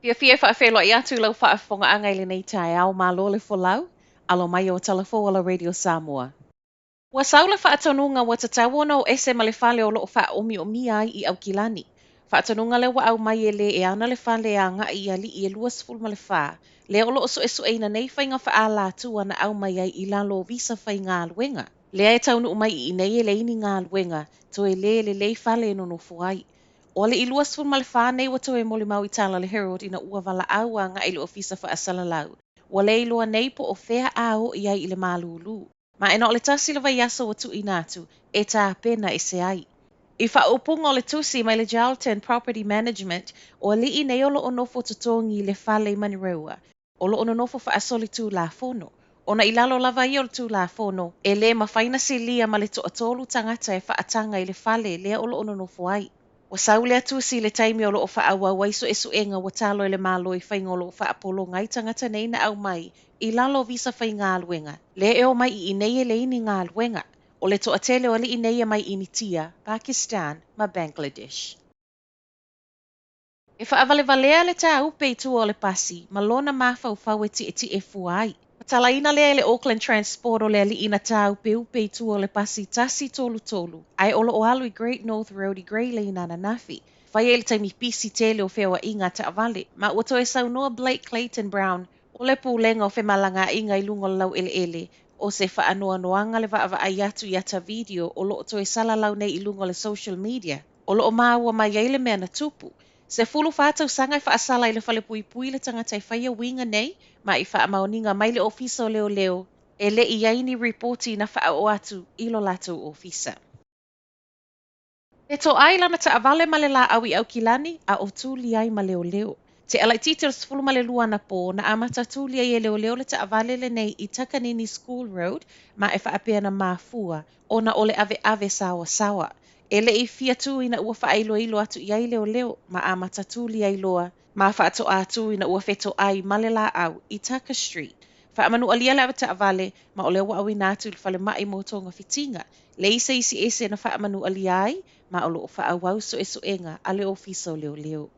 Fiafia e faafeiloai atu i lau faafofogaaga i lenei taeao, malo le folau, alo mai o tala fou a la Radio Samoa. Ua sau le faatonuga ua tatau ona o ese ma le fale o loo faaomiomia ai i Aukilani. Faatonuga lea ua aumai e le e ana le fale e agai i alii e 24, lea o loo suesueina nei faiga faaalatua na aumai ai i lalo o visa faigaluega. Lea e taunuu mai i inei e leai ni galuega, toe le lelei fale e nonofo ai. O alii 24 nei ua toe molimau i tala a le Herald ina ua valaau agai i le ofisa faasalalau. Ua le iloa nei po o fea a o i ai i le malūlū. Ma e na o le tasi le vaiaso ua tuuina atu e tapena ese ai. I faaupuga o le tusi mai le Geraldton Property Management, o alii nei o loo nofo totogi i le fale i Manurewa, o loo nonofo faasolitulafono. Ona i lalo lava ia o le tulafono, e lē mafai ona silia ma le toatolu tagata e faataga i le fale lea o loo nonofo ai. Ua sau lea tusi i le taimi o loo faaauau ai suesuega ua talo e le Malo i faiga o loo faapologa ai tagata nei na aumai i lalo o visa faigaluega, lea e omai i inei e leai ni galuega. O le toatele o alii nei e mai Initia, Pakistan ma Bangladesh. E faavalevalea le tāupe i tua o le pasi ma lona mafaufau e tietie fua ai. Tatalaina lea e le Auckland Transport o le alii na tāupeupe i tua o le pasi 133 ae o loo alu i Great North Road i Grey Lane ananafi. Faia i le taimi pisi tele o feoaiga a taavale, ma ua toe saunoa Blake Clayton Brown o le Pulega o Femalagaaiga i luga o le laueleele, o se faanoanoaga le vaavaai atu i ata video o loo toe salalau nei i luga o le social media, o loo maua mai ai le mea na tupu. 14 tausaga e faasala i le falepuipui le tagata e faia uiga nei, ma i faamaoniga mai le ofisa o leoleo, e le i ai ni ripoti na faaoo atu i lo latou ofisa. E toai lana taavale ma le laau i Aukilani, a o tuli ai ma leoleo. Te alaititi o le 12 anapo na amata tuli ai e leoleo le taavale lenei i Takanini School Road ma e faapea na mafua ona o le aveave saoasaoa. E le i fia tu ina ua faailoilo atu i ai leoleo ma amata tuli ai loa ma faatoa atu ina ua fetoai ma le laau i Tucker Street. Faamanualia le avetaavale ma o lea ua auina atu i le falemai mo togafitiga. Leai se isi ese na faamanualia ai ma o loo faaauau suesuega a le ofisa o leoleo.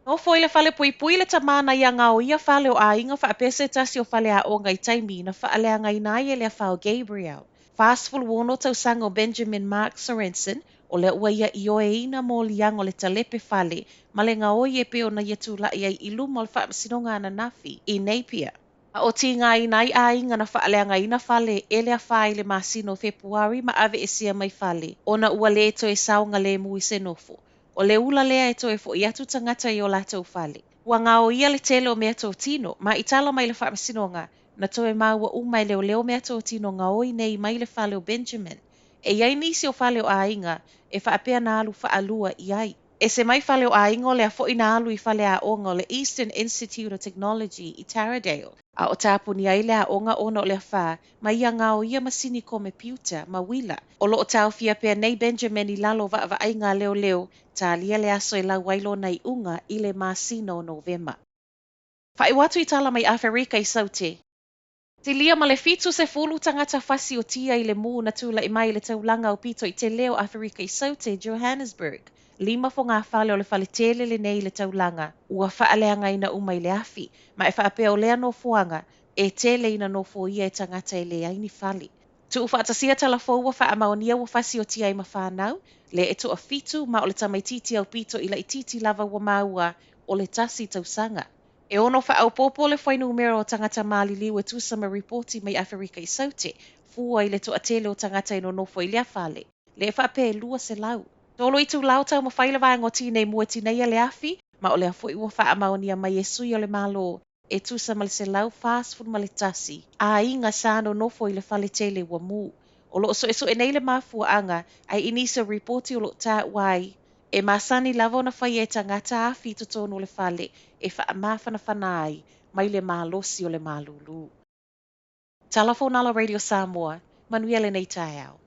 Nofo i le fale puipui le tamā na ia gaoia fale o aiga faapea se tasi o faleaoga i taimi na faaleagaina ai e le afa o Gabrielle. 46 tausaga o Benjamin Mark Sorensen, o lea ua ia ioeina moliaga o le talepe fale ma le gaoi e pei ona ia tulai ai i luma o le faamasinoga ananafi i Napier. A o tigaina ai aiga na faaleagaina fale e le afa i le masina o Fepuari ma aveesea mai fale, ona ua le toe saogalemu i se nofo. O le ula lea e toe fo'i atu tagata i o latou fale. Ua gaoia le tele o meatotino, ma i tala mai le faamasinoga, na toe maua uma e leoleo meatotino gaoi nei mai le fale o Benjamin. E i ai nisi o fale o aiga e faapea na alu faalua i ai. Ese mai fale o aiga o lea foi na alu i faleaoga o le Eastern Institute of Technology i Taradale. A o tapuni ai le aoga ona o le afa, ma ia gaoia masini komepiuta ma uila. O loo taofia pea nei Benjamin i lalo o vaavaaiga a leoleo, talia le aso e lau ai lona iuga i le masina o Novema. Faaiu atu i tala mai Aferika i Saute. Silia ma le 70 tagata fasiotia i le mū na tula'i mai i le taulaga aupito i tele o Aferika i Saute, Johannesburg. 5 fogafale o le faletele lenei i le taulaga, ua faaleagaina uma i le afi, ma e faapea o lea nofoaga, e tele ina nofoia e tagata e leai ni fale. Tuufaatasia talafou ua faamaonia ua fasiotia ai ma fanau, lea e toafitu ma o le tamaititi aupito i laititi lava ua maua o le 1 tausaga. E ono faaopoopo le fuainumera o tagata maliliu e tusa ma ripoti mai Aferika i Saute, fua i le toatele o tagata e nonofo i lea fale, lea e faapea e 200. 3 itula o taumafai le vaega o Tinei Mu e tineia le afi, ma o lea foi ua faamaonia mai e sui o le Malo e tusa ma le 141 aiga sa nonofo i le faletele ua mū. O loo suesue nei le mafuaaga ae i nisi o ripoti o loo taua ai, e masani lava ona faia e tagata afi i totonu o le fale e faamafanafana ai mai le malosi o le malūlū. Tala fou nā la Radio Samoa, manuia lenei taeao.